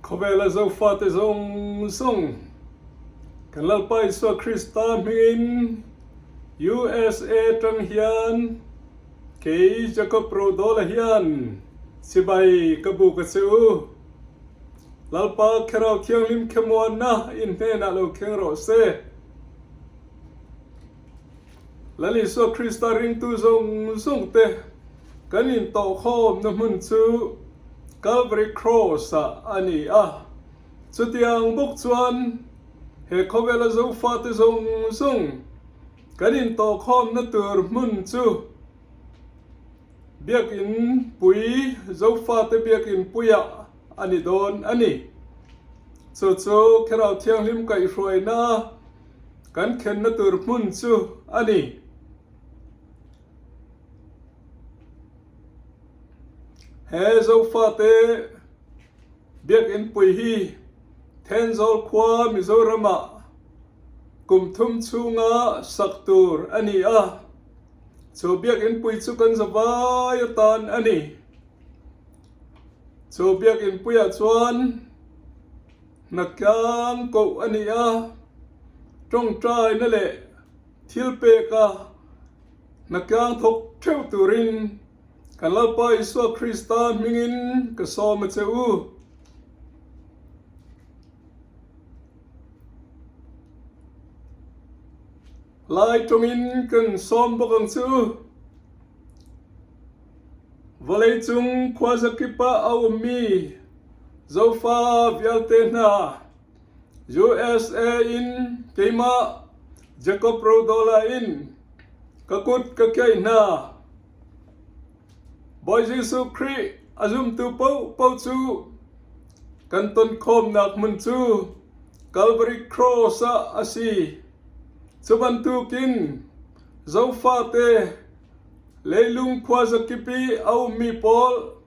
Khawvela Zofate zawng zawng kan Lalpa Isua Krista hmingin USA tang hian kei Jacob Rodawla hian chibai ka buk a che u. Lalpa Kherau Thianghlim khemuanna in hnenah lo kheng rawh se. Lal Isua Krista ringtu zawng zawng te kan intawhkhawmna hmun chu Calvary Cross ah a ni a. Chutiang bawk chuan he khawvela Zofate zawng zawng kan intawhkhawmna tur hmun chu Biakin pui, Zofate biakin puiah a ni dawn a ni. Chu chu Thlarau Thianghlim kaihhruaina kan khenna tur hmun chu a ni. He Zofate biakin pui hi Thenzawl khua Mizoramah kum thum chhunga sak tur a ni a. Chu biakin pui chu kan zavai atan a ni. Chu biakin puiah chuan hnatlang koh a ni a, tawngtaina leh thil peka hnatlang thawk theuh turin kan Lalpa Isua Krista hmingin ka sawm a che u. Lai tawngin kan sawm bawk ang chu. Vawlei cung khuazakip ah a ummi Zofa vialte hna, USA in keimah Jacob Rodola in ka kut ka kiaih hna. Bawi Jesuh Khrih a zumtu paohpaoh cu kan tonkhawmnak hmun cu Calvary Cross ah a si. Cu bantukin Zofate leilung khuazakip i a ummi pawl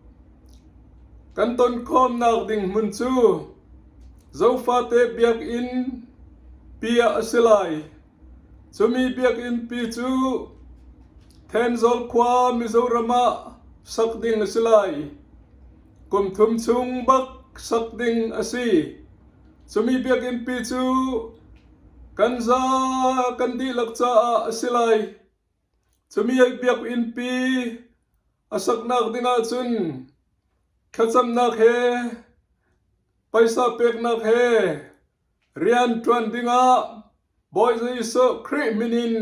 kan tonkhawmnak ding hmun cu Zofate biakinn pi ah a si lai. Cumi biakinn pi cu Thenzawl khua Mizoram ah sak ding a si lai. Kum thum chung bak sak ding a si. Cumi biakinn pi cu Kan za kan dihlak caah a si lai. Cumi biakinn pi a saknak ding ahcun thlacamnak he paisa peknak he rian ṭuan dingah Bawi Jesuh Khrih min in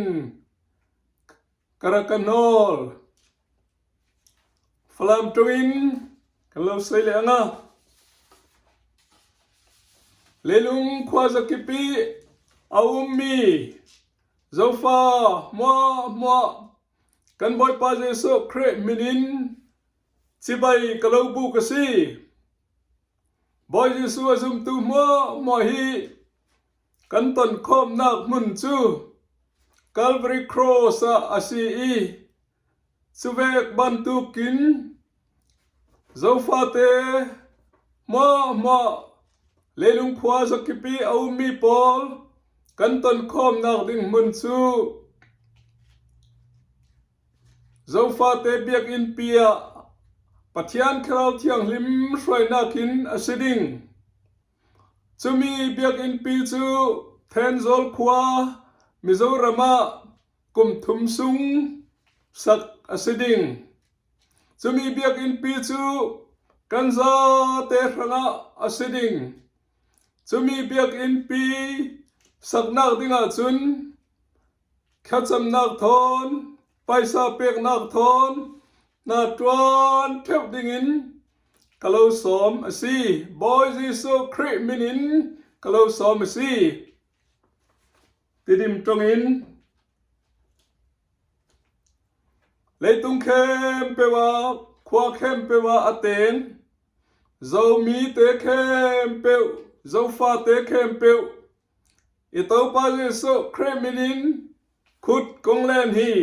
Ka rak ka hnawl. Falam ṭung in kan lo soi leh anga. Leilung khuazakip i a ummi Zofa hmuah hmuah kan Bawipa Jesuh Khrih min in cibai ka lo buk a si. Bawi Jesuh a zumtu hmuah hmuah hi Kan tonkhawmnak hmun cu Calvary Cross ah a si i cuvek bantukin Zofate hmuahhmuah leilung khua zakip i a ummi pawl kan tonkhawmnak ding hmun cu Zofate biakinn pi ah Pathian Thlarau Thianghlim hruainak in a si ding. Cumi biakinn pi cu Thenzawl khua Mizoram ah kum thum sung sak a si ding. Cumi biakinn pi cu kan zate hrangah a si ding. Cumi biakinn pi saknak ding ahcun Thlacamnak thawn, paisa peknak thawn hna ṭuan ṭheuh dingin ka lo sawm a si. Bawi Jesuh Khrih min in ka lo sawm a si. Tidim ṭung in leitung khem pewa khua khem pewa a teng zomi te khem peu zofa te khem peu I topa Jesuh Khrih min in khut kong len hi.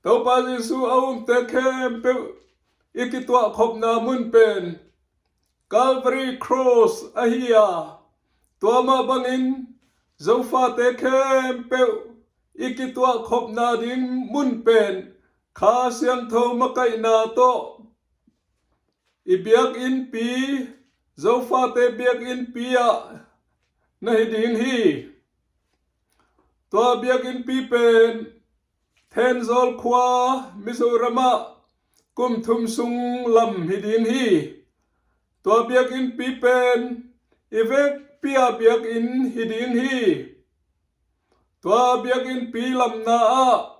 Topa Jesuh a um te khem pe i ki tuah khop na mun pen Calvary Cross a hi a tuama bangin zofa te khem pe i ki tuah khop na ding mun pen kha siang tho ma kai na to i biakinn pi. Zofate Biakinn pi ah na hi ding hi. Tua Biakinn pi pen Thenzawl khua Mizoram ah kum thum sung lam hi ding hi. Tua Biakinn pi pen i vek pia Biakinn hi ding hi. Tua Biakinn pi lamnak ah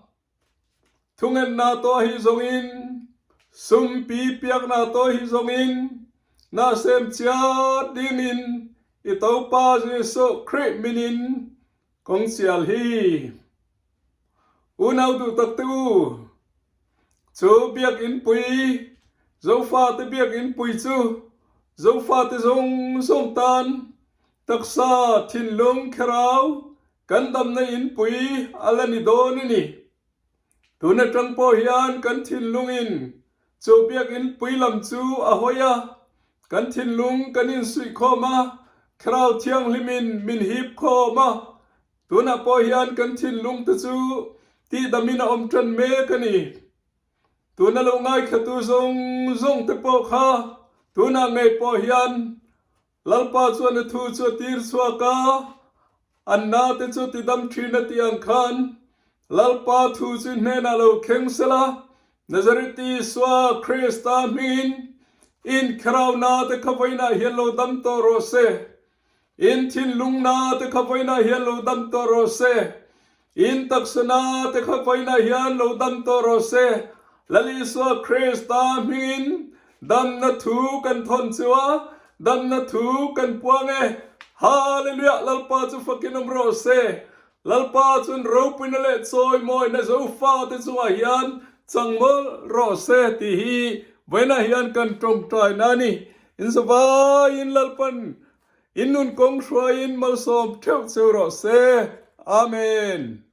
Thungennak tuah hi zongin, sumpi piaknak tuah hi zongin, na sem cia dingin i topa Jesuh Khrih min in kong sial hi. Unau duh takte u, cu biakinn pui, Zofate biakinn pui cu Zofate zung tan taksa, thinlung, thlarau Kan damna innpui a la ni dawn a ni. Tun atang pawh hian kan thinlungin chu biakinn pui lam chu a hawi a, kan thinlung kan insuihkhawm a, Thlarau Thianghlimin min hip khawm a, tunah pawh hian kan thinlung te chu tihdamin a awm tan mek a ni. Tuna lo ngaithlatu zawng zawng te pawh kha tunah ngei pawh hian Lalpa chuan a thu chu a tir chhuak a, an nate chu tidam thin a tih ang khan Lalpa thu chu hnenah lo thleng sela, Nazareth Isua Krista hmingin in thlarau nate kha vawiinah hian lo dam tawh rawh se. In thinlung nate kha vawiinah hian lo dam tawh rawh se. In taksa nate kha vawiinah hian lo dam tawh rawh se. Lal Isua Krista hmingin damna thu kan thawn chu a, damna thu kan puang e. Hallelujah! Lalpa chu fakin awm rawh se. Lalpa chuan ropuina leh chawimawina Zofate chungah hian chang mawlh rawh se tih hi vawiinah hian kan tawngtaina a ni. In zavaiin Lalpan in nun kawng hruaiin malsawm theuh cheu rawh se. Amen.